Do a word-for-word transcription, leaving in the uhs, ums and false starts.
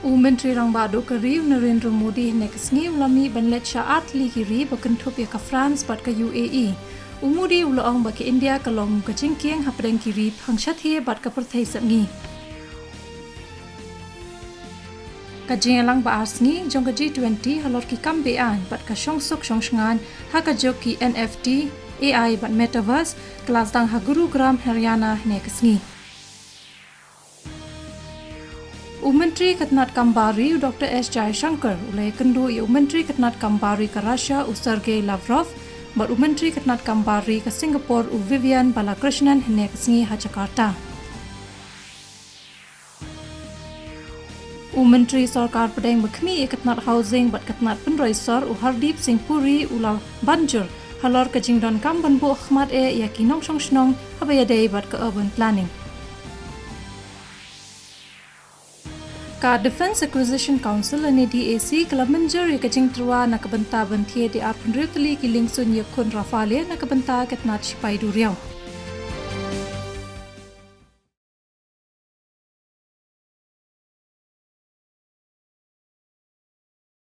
U Myntri Rangbah Duh ka ri u Narendra Modi hynne ka sngi u la mih ban leit sha artylli ki ri ba kynthup ïa ka France bad ka U A E. U Modi u la ong ba ka India ka long ka jingkieng hapdeng ki ri phangshathie bad ka pyrthei sepngi. Ka jingïalang ba ar sngi jong ka G twenty halor ki kam beaiñ bad ka shongsuk shongshngaiñ ha ka juk ki N F T, A I bad Metaverse ka la sdang ha Gurugram, Haryana hynne ka sngi. U Myntri ka tnat kam bar ri u Doctor S Jaishankar u la ïakynduh ïa u Myntri ka tnat kam bar ri ka Russia u Sergei Lavrov bad u Myntri ka tnat kam bar ri ka Singapore u Vivian Balakrishnan hynne ka sngi ha Jakarta. U Myntri Sorkar Pdeng ba khmih ïa ka tnat Housing bad ka tnat Pynroi Sor u Hardeep Singh Puri u la ban jur halor ka jingdonkam ban buh khmat eh ïa ki nongshong shnong haba ïadei bad ka Urban Planning. Ka Defence Acquisition Council lane D A C ka la mynjur ïa ka jingtyrwa na ka bynta ban thied ïa arphew hynriew tylli ki liengsuiñ ïakhun Rafale na ka bynta ka tnat shipai duriaw.